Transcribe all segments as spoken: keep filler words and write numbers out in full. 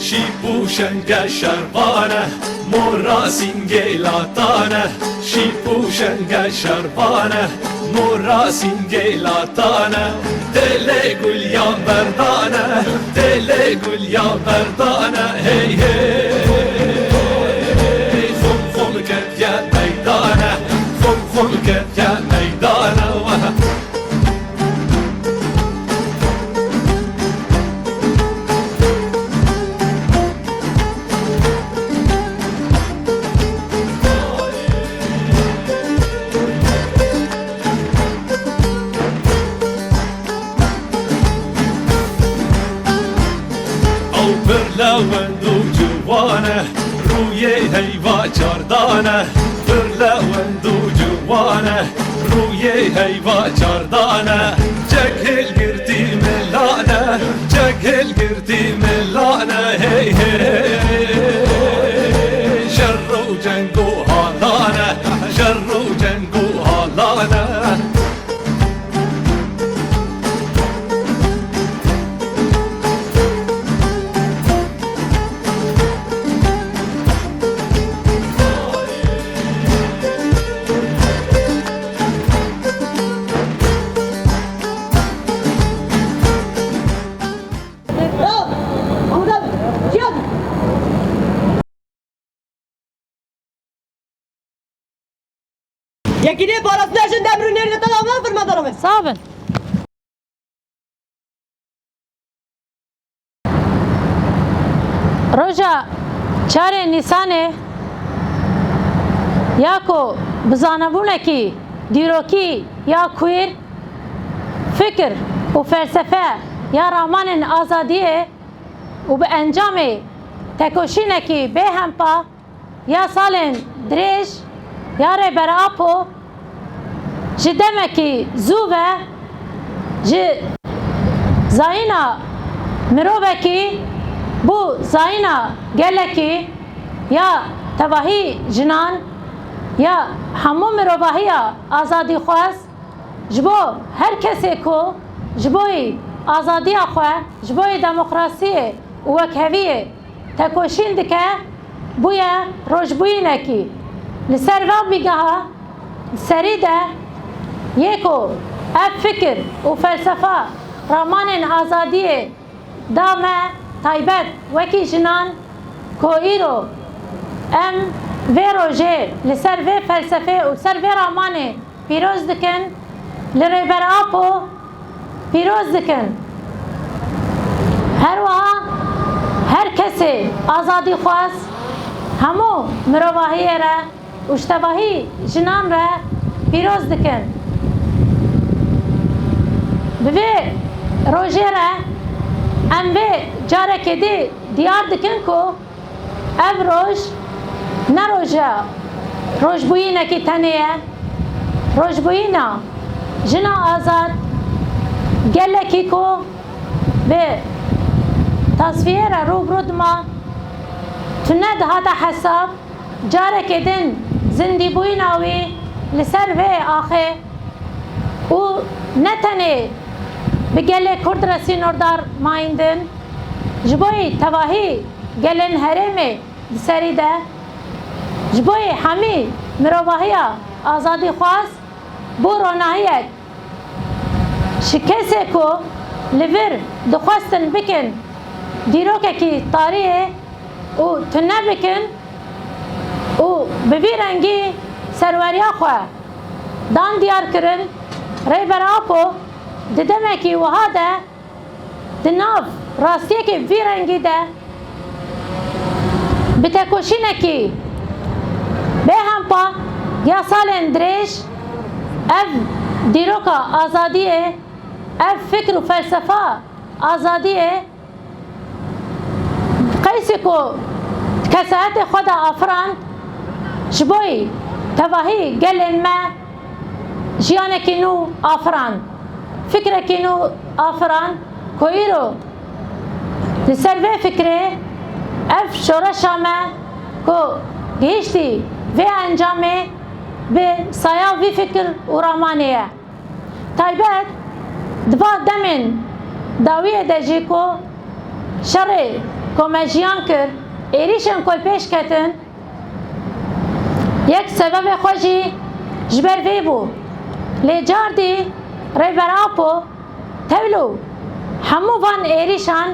Şîp û şenge şervan e, mora sîngê latan e. Şîp û şenge şervan e, mora sîngê latan e. Têlê guliyan berdan e, têlê guliyan berdan e. Hey, hey, xum, xum ketiye meydan e, xum, xum ketiye meydan e. Ew pir lewend û ciwan e, rûyê heyva çardan e. Pir lewend û ciwan e, rûyê heyva çardan e. Çek hilgirtî milan e, çek hilgirtî milan e. Hey, hey, şer û ceng û halan e, şer û ceng û halan e. Yekînê parastina jin demrû nêrine te da me firma dara me. Sağ bin. Roja çarê Nîsanê ya ku bi zanebûnekî dîrokî ya queer, fikir û felsefe ya ramanên azadiyê û bi encamê tekoşînekî bêhempa ya salên dirêj ya Rêber Apo ji demekî zû ve ji zayîna mirovekî bû zayîna gelekî ya tevahî jinan ya hemû mirovahiya azadîxwaz. Ji bo her kesê ku ji bo yî azadiya xwe, ji bo yî demokrasiyê û wekheviyê tekoşîn dike, bûye rojbûyînekî. Li ser van bîgeha serî de yê ku ev fikir û felsefa ramanên azadiyê da me taybet wekî jinan ku îro em vê rojê li ser vê felsefê û ser vê ramanê pîroz dikin, li Rêber Apo pîroz dikin. Her wiha her kesê azadîxwaz hemû mirovahiyê re û ji tevahî jinan re pîroz dikin. Bi vê rojê re em vê carekê dî diyar dikin ku ev roj ne roja rojbûyînekî tenê ye, rojbûyîna jina azad, gelekî ku bi tasfiyê re rû bi rû dima, tune dihate hesab, carekê din zindîbûyîna wî li ser vê axê û ne tenê bi gelê Kurd re sînordar mayîndin, ji bo yî tevahî gelên herêmê di serî de, ji bo yî hemî mirovahiya azadîxwaz bû ronahiyek. Ji kesê ku li vir dixwestin bikin dîrokekî tariyê û tune bikin û bi vî rengî serweriya xwe dan diyar kirin, Rêber Apo di demekî wiha de di nav rastiyekî vî rengî de bi tekoşînekî bêhempa ya salên dirêj ev dîroka azadiyê, ev fikr û felsefa azadiyê qeysî ku di kesayetê xwe de afirand, ji bo yî tevahî gelên me jiyanekî nû afirand, fikrekî nû afirand ku îro li ser vê fikrê ev şoreşa me ku gihiştî vê encamê bi saya vî fikir û ramanê ye. Taybet di va demên Dawiyê de jî ku şerê ku me jiyan kir, êrîşên ku pêş ketin, yek sebebê xwe jî ji ber vê bû. Lê cardî Rêber Apo tevlû hemû van êrîşan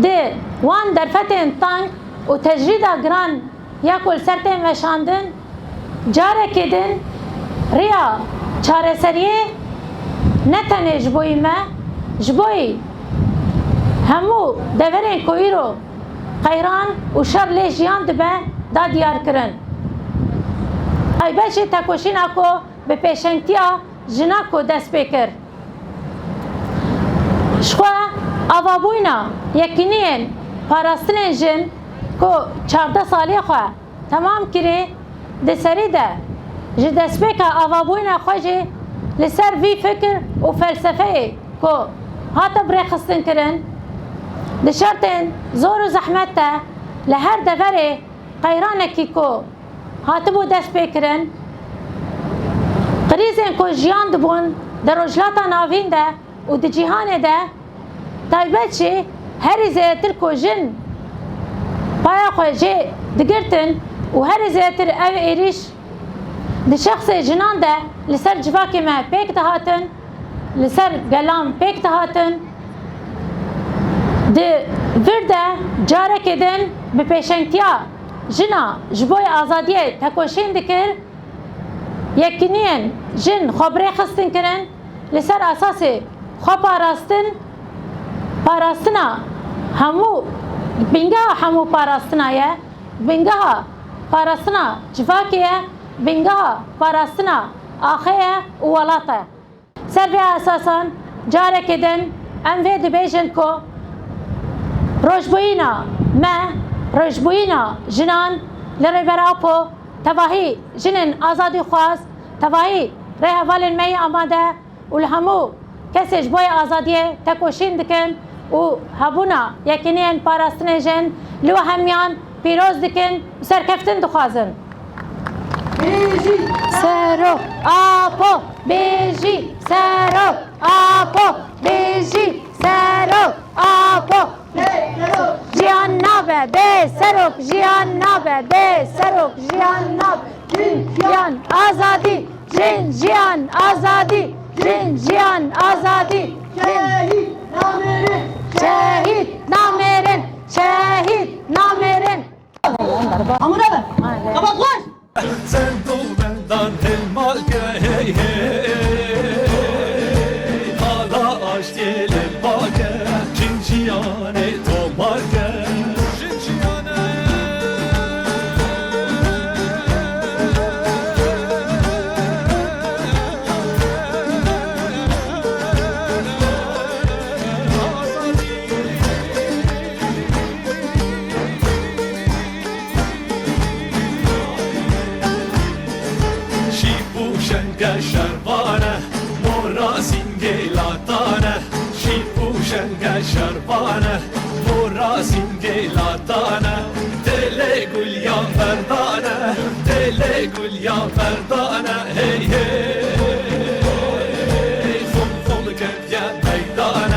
di wan derfetên teng û tecrîda giran ya ku li ser tên veşandin, carekê din riya çareseriyê ne tenê ji bo yî me, ji bo yî hemû deverên ku îro qeyran û şer lê jiyan dibe, da diyar kirin. Taybet jî tekoşîna ku bi pêşengtiya jina ku dest pê kir. Ji xwe avabûyna yekîniyên parastinên jin ku çardeh saliyê xwe temam kirî, di serî de ji destpêka avabûyna xwe jî li ser vî fikir û felsefeyê ku hate birêxistinkirin, di şertên zor û zehmet de li her deverê qeyranekî ku hatibû destpêkirin, krîzên ku jiyan dibûn di Rojhilata Navîn de û di cîhanê de, taybet jî herî zêdetir ku jin paya xwe jê digirtin û herî zêdetir ev êrîş di şexsê jinan de li ser civakê me pêk dihatin, li ser gelan pêk dihatin. Di vir de carekê din bi pêşengtiya jina ji bo azadiyê tekoşîn dikir, yekîniyên jin xwe birêxistin kirin, li ser esasê xwe parastin, parastina hemû, bingeha hemû parastina ye, bingeha parastina civakê ye, bingeha parastina axê ye û welat e. Ser vê esasan carekê din em vê dibêjin ku rojbûyîna me, rojbûyîna jinan li Rêber Apo, tevahî jinên azadîxwaz, tevahî rêhevalên me yê amade û li hemû kesê ji bo yê azadiyê tekoşîn dikin û hebûna yekîniyên parastinê jin li we hemiyan pîroz dikin û serkeftin dixwazin. Bijî Serok Apo! Bijî Serok Apo! Bijî Serok Apo! Jiyan nabe bê serok, jiyan nabe bê serok, jiyan nabe. Jin, jiyan, azadî. Jin, jiyan, azadî. Jin, jiyan, azadî. Şehîd namêrin. Şehîd namêrin. Şehîd namêrin. Amına be. Kapat koş. Sen tu benden hilmal ke hey hey. Hala aşk diyelim bak. Cinciane tomar ke. Cinciane. Şîp û şenge şervane, mora sîngê latane. Şîp û şenge şervane, mora sîngê latane. Têlê gulyan berdane, têlê gulyan berdane. Hey hey, xul xul ketiye meydane.